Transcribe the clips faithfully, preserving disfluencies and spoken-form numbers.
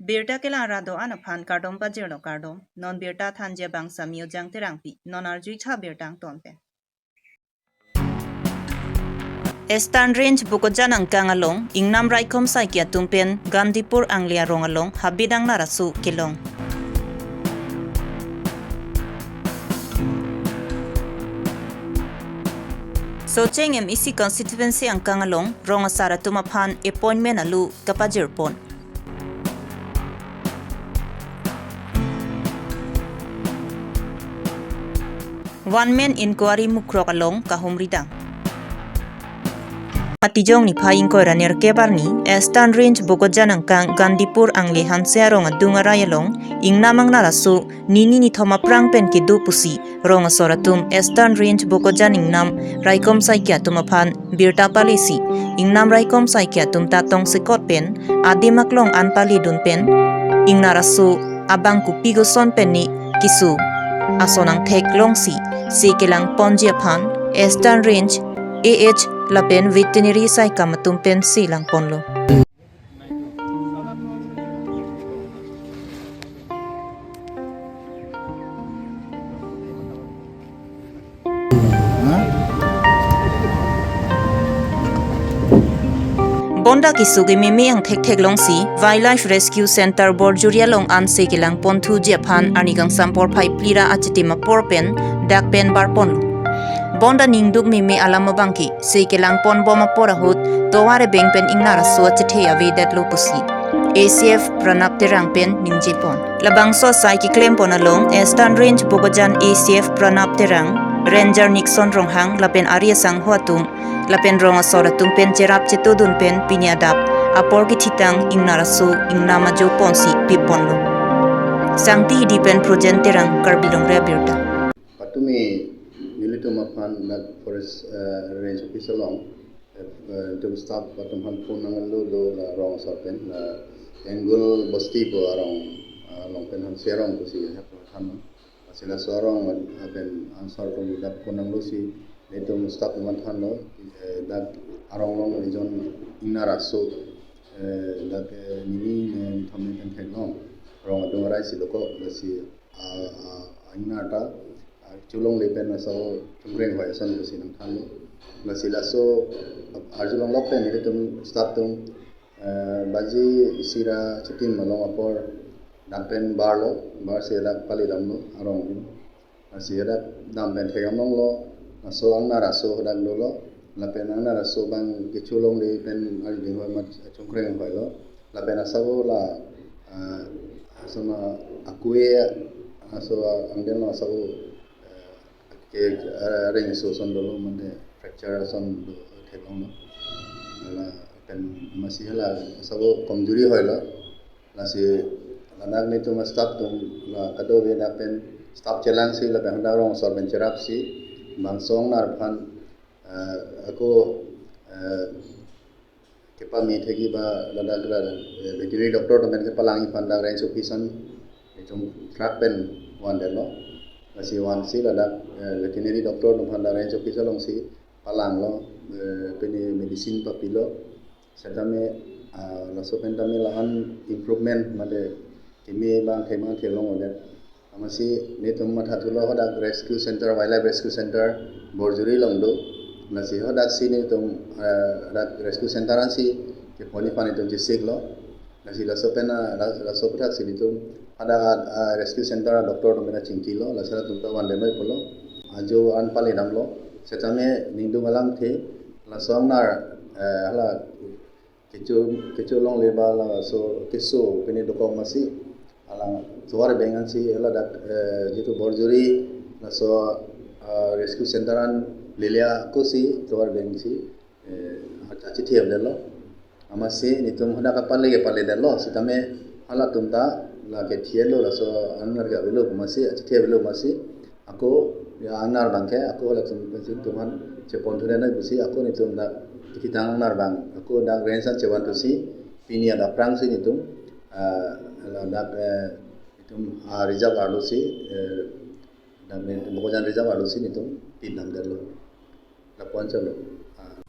Birta kelang ra do-an aphan kardom pajirlo kardom. Non birta thanji abang Sami Ojang Terangpi. Non arjutha birta angton pen. Eastern Range Bokajan angkang along, ingnam raikom saiki atum pen Gandipur angli arong along habit angnar aso kelong. Socheng M A C constituency angkang along, rong asar atum aphan appointment alu kapajirpon. One man inquiry mukrok along kahumri dam. Atijong niphai ingkoi ra nerkep arni, Eastern Range Bokajan angkang Gandipur angli Hanse arong adung arai along, ingnam angnar aso, nini nithom aphrang pen kedo pusi, rong asor atum Eastern Range Bokajan ingnam raikom saiki atum aphan birta palesi, ingnam raikom saiki atum ta tongsekot pen, adim aklong an paledun pen, ingnar aso abang kopi koson pen ni keso ason angthek longsi, se kelang ponji aphan Eastern Range A H lapen veterinary saikam atum pen se langponlo. Bonta keso kememe angthek theklongsi Wildlife Rescue Center Borjuri along an se kelang ponthuji aphan arni kangsam porphai phli ra achitim apor pen dak pen barponlo. Bonta ningduk meme alam abangke se kelang ponbom apor ahut tovar ebeng pen ingnar aso achethe avedetlo pusi A C F Pranab Terang pen ningjepon. Labangso asai keklempon along Eastern Range Bokajan A C F Pranab Terang, Ranger Nixon Ronghang lapen ari asangho atum, lapen rong asor atum pen cherap chetodun pen pini adap apor kethitang ingnar aso ingnam ajo ponsi piponlo. Sangti Hidi pen Projen Terang, Karbi Longri Abirta. Patumi nelitum aphan dak forest, eh, range office along, eh, eh, itum staff atum aphan phone nanglo do la rong asor pen la Tengul Bosti pu arong, eh, along pen Hanse arong pusi hep than. Lasi laso arong pen answer ko dak phone nanglosi nelitum staff atum aphan thanlo, eh, dak arong along ejon ingnar aso, eh, dak, eh, nini ne nithom ne pen theklong rong adung arai si dokok, lasi a, a, a ingnar ta, a, cholongle pen laso chungkreng hoi ason pusi nangthanlo. Lasi laso arjulonglok pen nelitum staff atum, eh, baji isi ra chitim along apor dak pen barlo, barsi dak paledamlo arong adim. Lasi dak dam pen thekdam longlo, laso angnar aso dak dolo, lapen angnar aso abang kecholongle pen arjuding hoi amat chungkreng hoilo, lapen asabo la, ah, asoma akue aso angdeng lo asabo, eh, ke, eh, reng aso ason dolo mane fracture ason do theklonglo. Lapen amatsi hala asabo komjuri hoilo. Lasi ladak nelitum staff atum la kadokave dak pen staff chelangsi lapen hadak rong asor pen cherapsi bangso angnar aphan, eh, ako, eh, kepame thekji ba ladak la, eh, veterinary doctor atum pen kepalangji aphan dak range office an itum truck pen vandetlo. Lasi vansi ladak, eh, veterinary doctor atum aphan dak range office alongsi palanglo, eh, pini medicine papilo. Setame, ah, laso pen tame la-an improvement mate keme abang themang theklong odet. Amatsi nelitum mathathulo hadak Rescue Center, Wildlife Rescue Center Borjuri along do. Lasi hadaksi nelitum, eh, hadak Rescue Center ansi keponji aphan nelitum chesiklo. Lasi laso pen, ah, la-, laso aphuthaksi nelitum hadak, ah, Rescue Center doctor atum pen chingkilo, laso atum ta vandetnoi pulo. Ajo an paledamlo. Setame ningduk alamthe laso angnar, eh, hala kecho, kecholongle ba laso keso pini dokok amatsi alang tovar ebeng ansi ladak, eh, jitu Borjuri laso, eh, Rescue Center an lele ako si tovar ebeng si, eh, achethe avedetlo. Amatsi nelitum hadak kapale kepaledetlo, setame halatum ta la kethelo laso angnar ke avelo amatsi, achethe avelo amatsi. Ako ya angnar abangke, ako halatum pensi nelitum aphan cheponthunoi pusi, ako nelitum dak kethitang angnar abang, ako dak range an chevan thusi, pini adap aphrangsi nelitum, ah, ladak, eh, nelitum, ah, reserve arlosi, eh, dak nelitum Bokajan reserve arlosi nelitum pidamdetlo. Lapu-an chalo. Ah.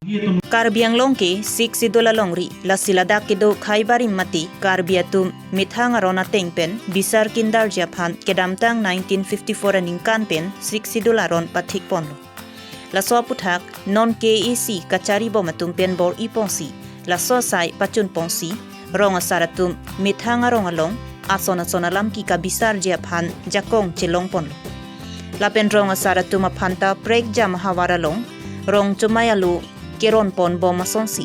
Karbi Anglong ke Sixth Schedule alongri, lasi ladak kedo khei barim mate Karbi atum methang aron ateng pen bisar kindarji aphan kedamtang nineteen fifty-four aningkan pen Sixth Schedule aron pathik ponlo. Laso aputhak non K A A C kachari bom atum pen bor-i ponsi, laso asai pachun ponsi, rong asar atum methang arong along ason ason alam ke kabisarji aphan jakong chelong ponlo. Lapen rong asar atum aphan ta prekjam ahavar along rong chomai alo keron pon bom asonsi.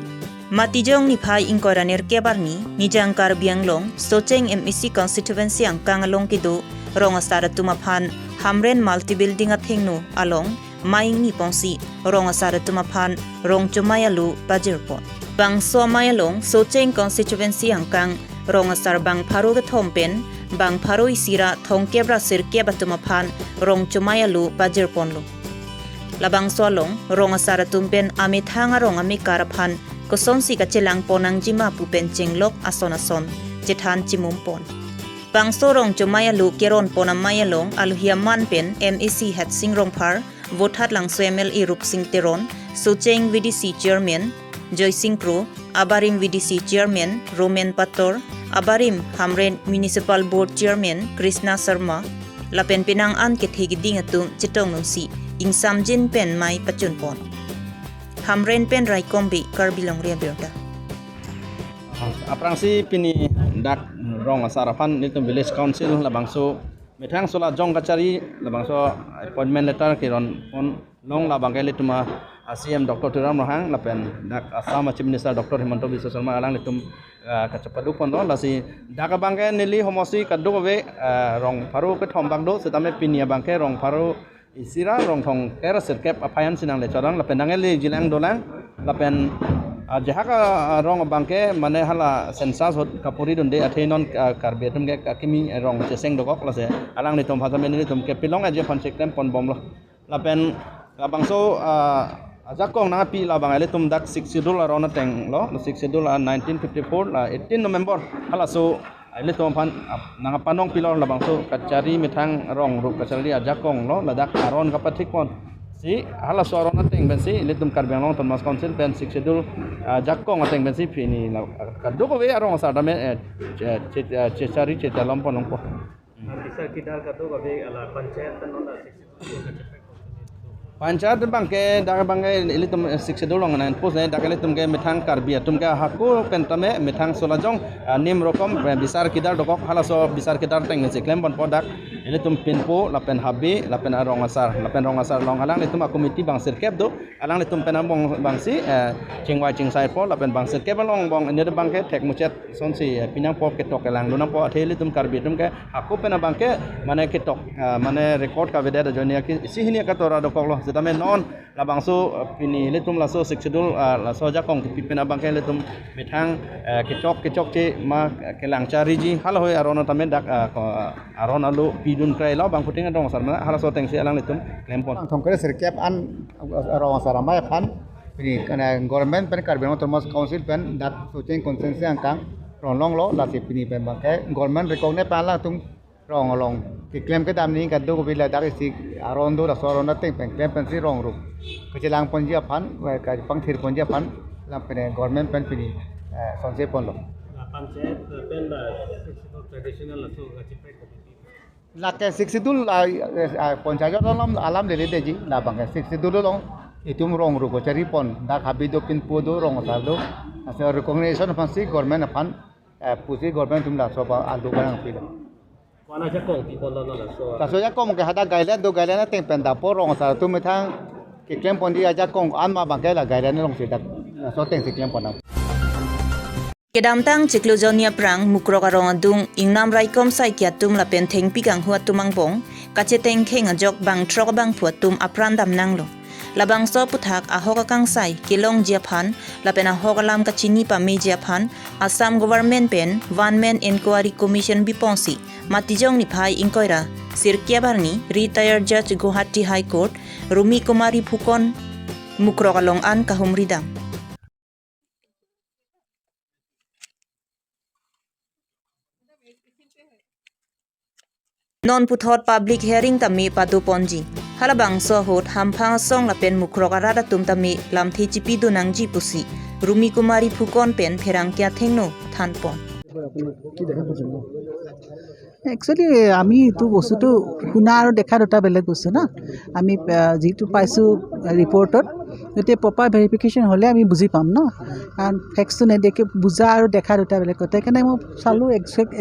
Matijong niphai ingkoi ra nerkep arni, Nijang Karbi Anglong, Socheng M A C constituency angkang along kedo rong asar atum aphan Hamren Multi Building athengno along mei ingni ponsi rong asar atum aphan rong chomai alo pajir pon. Bangso amei along Socheng constituency angkang rong asar bang pharo kethom pen bang pharo isi ra thomkep ra sirkep atum aphan rong chomai alo pajir ponlo. Labangso along rong asar atum pen amethang arong amekar aphan kosonsi kachelang pon nangjima pu pen chenglok ason ason chethan chimum pon. Bangso rong chomai alo keron pon amei along alohi aman pen M A C Headsing Rongphar, Vothatlangso M L A Rupsing Teron, Socheng V D C Chairman Joysing Kro, abarim V D C Chairman Roman Pator, abarim Hamren Municipal Board Chairman Krishna Sharma, lapen penang an kethe keding atum chetong nunsi ingsamjin pen mei pachun pon. Hamren pen Raikom Bey, Karbi Longri Abirta. Aphrangsi pini dak rong asar aphan nelitum Village Council labangso methang sola jong kachari labangso appointment letter keron pon long labang ke ilitum a C M Doctor Tuliram Ronghang lapen dak Assam Chief Minister Doctor Himanta Biswa Sarma alanglitum, ah, kachepadu ponlo. Lasi dak abang ke neli homosti kadokave, ah, rong pharo kethom bak do, setame pini abang ke rong pharo isi ra rong thomkep ra sirkep aphai ansi nangle chodang lapen nangle jilang dolang lapen, ah, jahak, ah, rong abang ke mane hala census ahut kapuri dunde athe non, ah, Karbi atum ke akimi rong cheseng dokok, lasi alanglitum aphan setame nelitum kepilong aji aphan cheklem pon bomlo. Lapen labangso, ah, ajakong nangpi labang ilitum dak Sixth Schedule aron ateng lo, Sixth Schedule, ah, nineteen fifty-four la eighteen November halaso ilitum aphan, ah, nangpanong pilo labangso kachari methang rong rup kachari ajakong lo, ladak aron kapathik ponsi halaso aron ateng pensi ilitum Karbi Anglong Autonomous Council pen Sixth Schedule, ah, jakong ateng pensi pini la, ah, kadokave arong asar tame, eh, che, che, eh, chechari chechalom pon longpo. Bisar kidar kadokave ala panchayat pen non la Sixth Schedule. Panchayat abang ke dak abang ke ilitum, eh, Sixth Schedule along nang post ne dak ilitum ke methang Karbi atum ke hako pen tame methang sola jong, ah, nim rokom, eh, bisar kidar dokok, halaso bisar kidar ateng si klem ponpo dak ilitum pinpo lapen habe lapen arong asar lapen rong asar along alanglitum a committee bang sirkep do, alanglitum pen abang bangsi, eh, chingvai chingsai po lapen bang sirkep along bang ini abang ke thek muchet sonsi, eh, pinangpo ketok kelang dunangpo athe ilitum Karbi atum ke hako pen abang ke mane ketok, ah, mane record kavedet ajoine ke isi hini katora dokok lo. Setame non labangso, ah, pini ilitum laso Sixth Schedule, ah, laso ajakong kepi pen abang ke ilitum methang, eh, kechok kechokche ma, eh, kelang chariji halahoi aron tame dak, ah, ko, ah, aron alo pidun krai lo bang puting adong sar mana halaso atengsi alanglitum klem pon. Bang thomkep ra sirkep an, ah, rong asar amei aphan pini kana government pen Karbi Anglong Autonomous Council pen dak Socheng constituency angkang rong longlo, lasi pini pen abang ke government recognize pen alangtum rong along keklem kedam ni kadokave ladak isi aron do, laso aron ateng pen klem pensi rong rup kachelang ponji aphan, eh, kapangthir ponji aphan lapen government pen pini, eh, sonse ponlo. La panchayat, eh, pen la Sixth Schedule traditional laso kacheprek committee. Lake Sixth Schedule, ah, eh, ah, panchayat alam, alam lele deji, labang ke Sixth Schedule along itum rong rup kachari pon, dak habe do pinpo do rong asar do, laso recognition aphansi government aphan, eh, pusi government atum laso pa alo barang pilo. Wana ajakong pi ponlo non laso. Laso ajakong ke hadak guideline do, guideline ateng pen dapo rong asar atum methang keklem ponji ajakong an ma abang ke la guideline alongsi dak laso atengsi klem pon nang. Kedamtang chiklo jonni aphrang Mukrok arong adung ingnam raikom saiki atum lapen thengpi kanghu atum angbong kachetengkheng ajok bang throk bang phu atum apran damnanglo. Labangso aputhak ahok akangsai kelongji aphan lapen ahok alam kachini pameji aphan Assam Government pen One Man Inquiry Commission biponsi Matijong niphai ingkoi ra sirkep arni retired Judge Guwahati High Court Rumi Kumari Phukan Mukrok along an kahumri dam. Non puthot public hearing tame padoponji. Halabangso ahut hamphang asong lapen mukrok arat atum tame lamthe chipidun nangji pusi Rumi Kumari Phukan pen pherangke athengno thanpon. Actually আমি এইটো বস্তুটো শুনা আৰু দেখা দুটা বেলেগ বস্তু না। আমি আহ, যিটো পাইছোঁ ৰিপৰ্টত, এতিয়া প্ৰপাৰ ভেৰিফিকেশ্যন হ'লে আমি বুজি পাম ন। কাৰণ ফেক্টছটো নেদেখি বুজা আৰু দেখা দুটা বেলেগ কথা। সেইকাৰণে মই চালোঁ একজেক্ট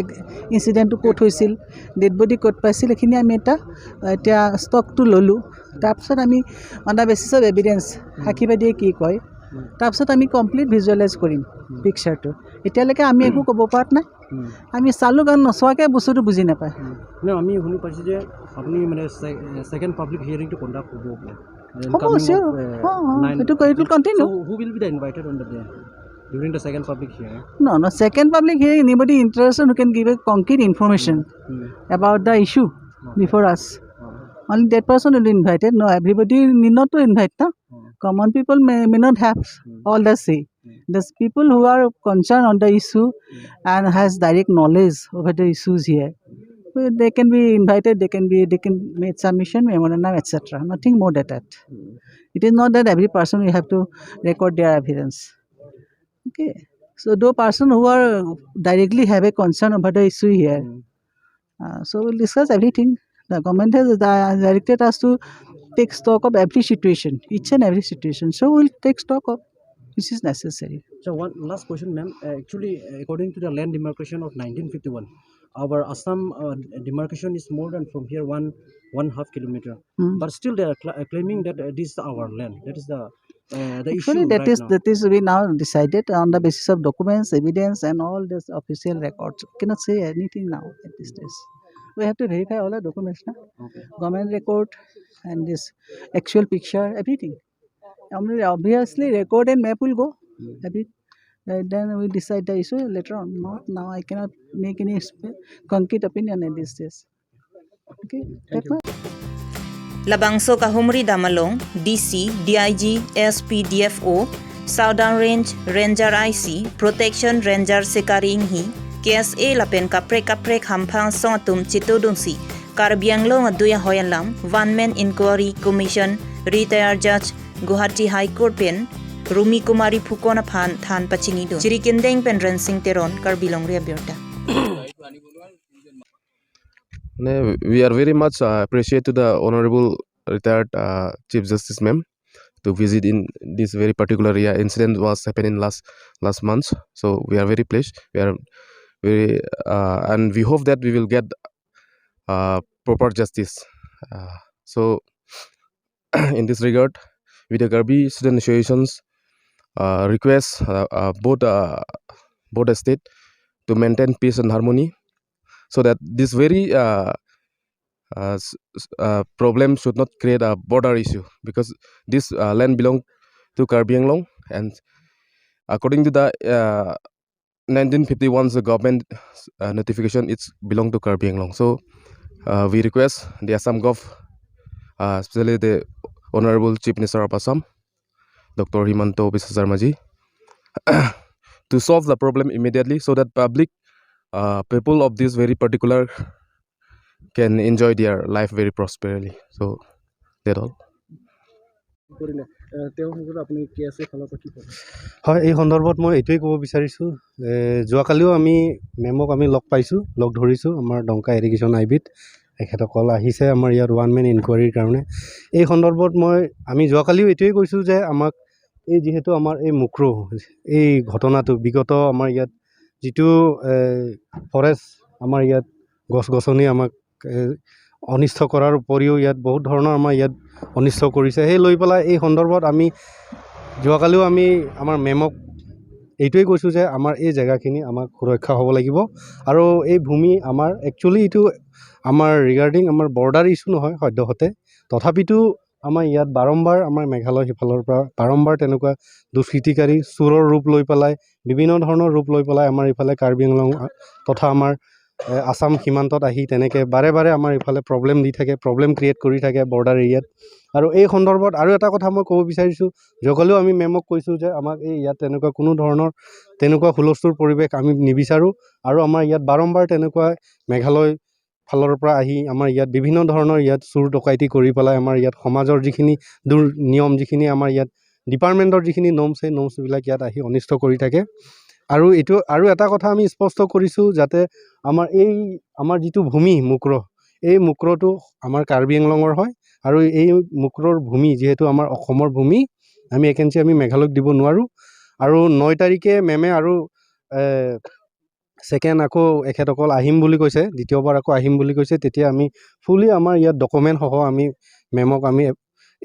ইনচিডেণ্টটো ক'ত হৈছিল, ডেড বডি ক'ত পাইছিল, এইখিনি আমি এটা আহ, এতিয়া ষ্টকটো ল'লোঁ। তাৰপিছত আমি on the basis of evidence, সাক্ষীবাদীয়ে কি কয়, তাৰপিছত আমি কমপ্লিট ভিজুৱেলাইজ কৰিম পিকচাৰটো। এতিয়ালৈকে আমি একো ক'ব পৰা নাই। আমি চালোঁ, কাৰণ নচোৱাকৈ বস্তুটো বুজি নাপায়। নহয়, আমি শুনি পাইছোঁ যে আপুনি মানে ছেকেণ্ড পাব্লিক হিয়াৰিংটো কণ্ডাক্ট হ'ব বোলে। হ'ব, sure. Uh, Oh, oh, nine- it will, it will continue. So who will be the invited on the day during the second public hearing? No, no, second public hearing, anybody interested who can give a concrete information Hmm. about the issue before us. Uh, Only that person will be invited. No, everybody need not to invite, no? Hmm. Common people may, may not have Hmm. all the say. Hmm. Those people who are concerned on the issue and has direct knowledge over the issues here, well, they can be invited, they can be, they can make submission, memorandum, et cetera. Nothing more than that. Hmm. It is not that every person we have to record their appearance. Okay. So those person who are directly have a concern over the issue here, Hmm. uh, so we'll discuss everything. The government has di- directed us to take stock of every situation, each and every situation. So we'll take stock of which is necessary. So one last question, ma'am. Uh, actually, uh, according to the land demarcation of nineteen fifty-one, our Assam uh, demarcation is more than from here one one half kilometer. Hmm. But still, they are cl- uh, claiming that uh, this is our land. That is the uh, the Actually, issue that right is now. That is we now decided on the basis of documents, evidence, and all this official records. We cannot say anything now at this stage. We have to verify all the documents, na? Okay. Government record and this actual picture, everything. Only obviously, record and map will go. Hmm. Every, uh, then we decide the issue later on. Not now. I cannot make any sp- concrete opinion at this stage. Okay. That much. Labangso kahumri dam along D C, D I G, S P, D F O, Southern Range Ranger I C, Protection Ranger Sekari Inghi, K S A lapen kaprek kaprek hamphang asong atum chitodunsi Karbi Anglong adui ahoi alam One Man Inquiry Commission retired judge Guwahati High Court pen Rumi Kumari Phukan aphan than pachinidun. Chiri Kindeng pen Rensing Teron, Karbi Longri Abirta. Ne, we are very much uh, appreciate to the Honorable Retired uh, Chief Justice Ma'am to visit in this very particular area. Incident was happening last last month, so we are very pleased. We are very uh, and we hope that we will get uh, proper justice. Uh, so in this regard, with the Karbi Student Associations uh, request uh, uh, both uh, both the state to maintain peace and harmony, so that this very uh, uh, s- s- uh, problem should not create a border issue, because this uh, land belong to Karbi Anglong, and according to the uh, nineteen fifty-one the government uh, notification, it's belong to Karbi Anglong. So uh, we request the Assam Gov, uh, especially the Honorable Chief Minister of Assam, Doctor Himanta Biswa Sarma ji, to solve the problem immediately, so that public uh, people of this very particular can enjoy their life very prosperly. So that all. কৰিলে। আহ, তেওঁৰ সন্দৰ্ভত আপুনি কে এছ এ ফালৰ পৰা কি ক'ব? হয়, এই সন্দৰ্ভত মই এইটোৱেই ক'ব বিচাৰিছোঁ যে যোৱাকালিও আমি মেমক আমি লগ পাইছোঁ, লগ ধৰিছোঁ আমাৰ ডংকা ইৰিগেশ্যন আই বিত। এখেতসকল আহিছে আমাৰ ইয়াত ওৱান মেন ইনকুৱাৰীৰ কাৰণে। এই সন্দৰ্ভত মই আমি যোৱাকালিও এইটোৱেই কৈছোঁ যে আমাক এই যিহেতু আমাৰ এই মুক্ৰ এই ঘটনাটো বিগত আমাৰ ইয়াত যিটো ফৰেষ্ট আমাৰ ইয়াত গছ গছনি আমাক এ, অনিষ্ট কৰাৰ উপৰিও ইয়াত বহুত ধৰণৰ আমাৰ ইয়াত অনিষ্ট কৰিছে। সেই লৈ পেলাই এই সন্দৰ্ভত আমি যোৱাকালিও আমি আমাৰ মেমক এইটোৱেই কৈছোঁ যে আমাৰ এই জেগাখিনি আমাক সুৰক্ষা হ'ব লাগিব আৰু এই ভূমি আমাৰ একচুৱেলি এইটো আমাৰ ৰিগাৰ্ডিং আমাৰ বৰ্ডাৰ ইছ্যু নহয় সদ্যহতে, তথাপিতো আমাৰ ইয়াত বাৰম্বাৰ আমাৰ মেঘালয় সিফালৰ পৰা বাৰম্বাৰ তেনেকুৱা দুষ্কৃতিকাৰী চোৰৰ ৰূপ লৈ পেলাই বিভিন্ন ধৰণৰ ৰূপ লৈ পেলাই আমাৰ ইফালে কাৰ্বি আংলং তথা আমাৰ এ, আছাম সীমান্তত আহি তেনেকে বাৰে বাৰে আমাৰ ইফালে প্ৰব্লেম দি থাকে, প্ৰব্লেম ক্ৰিয়েট কৰি থাকে বৰ্ডাৰ এৰিয়াত। আৰু এই সন্দৰ্ভত আৰু এটা কথা মই ক'ব বিচাৰিছোঁ, যোৱাকালিও আমি মেমক কৈছোঁ যে আমাক এই ইয়াত তেনেকুৱা কোনো ধৰণৰ তেনেকুৱা হুলস্থুল পৰিৱেশ আমি নিবিচাৰোঁ আৰু আমাৰ ইয়াত বাৰম্বাৰ তেনেকুৱা মেঘালয় ফালৰ পৰা আহি আমাৰ ইয়াত বিভিন্ন ধৰণৰ ইয়াত চুৰ ডকাইতি কৰি পেলাই আমাৰ ইয়াত সমাজৰ যিখিনি দুৰ নিয়ম, যিখিনি আমাৰ ইয়াত ডিপাৰ্টমেণ্টৰ যিখিনি নৰ্মছ, সেই নৰ্মছবিলাক ইয়াত আহি অনিষ্ট কৰি থাকে। আৰু এইটো আৰু এটা কথা আমি স্পষ্ট কৰিছোঁ, যাতে আমাৰ এই আমাৰ যিটো ভূমি মুক্ৰ, এই মুক্ৰটো আমাৰ কাৰ্বি আংলঙৰ হয়। আৰু এই মুক্ৰৰ ভূমি যিহেতু আমাৰ অসমৰ ভূমি, আমি একেঞ্চি আমি মেঘালয়ক দিব নোৱাৰোঁ। আৰু নয় তাৰিখে মেমে আৰু ছেকেণ্ড আকৌ এখেতসকল আহিম বুলি কৈছে, দ্বিতীয়বাৰ আকৌ আহিম বুলি কৈছে। তেতিয়া আমি ফুলি আমাৰ ইয়াত ডকুমেণ্ট সহ আমি মেমক আমি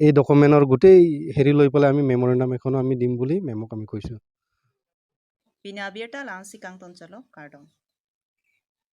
এই ডকুমেণ্টৰ গোটেই হেৰি লৈ পেলাই আমি মেমৰেণ্ডাম এখনো আমি দিম বুলি মেমক আমি কৈছোঁ। Pini abirta la-ansi kangton chalo, kardom.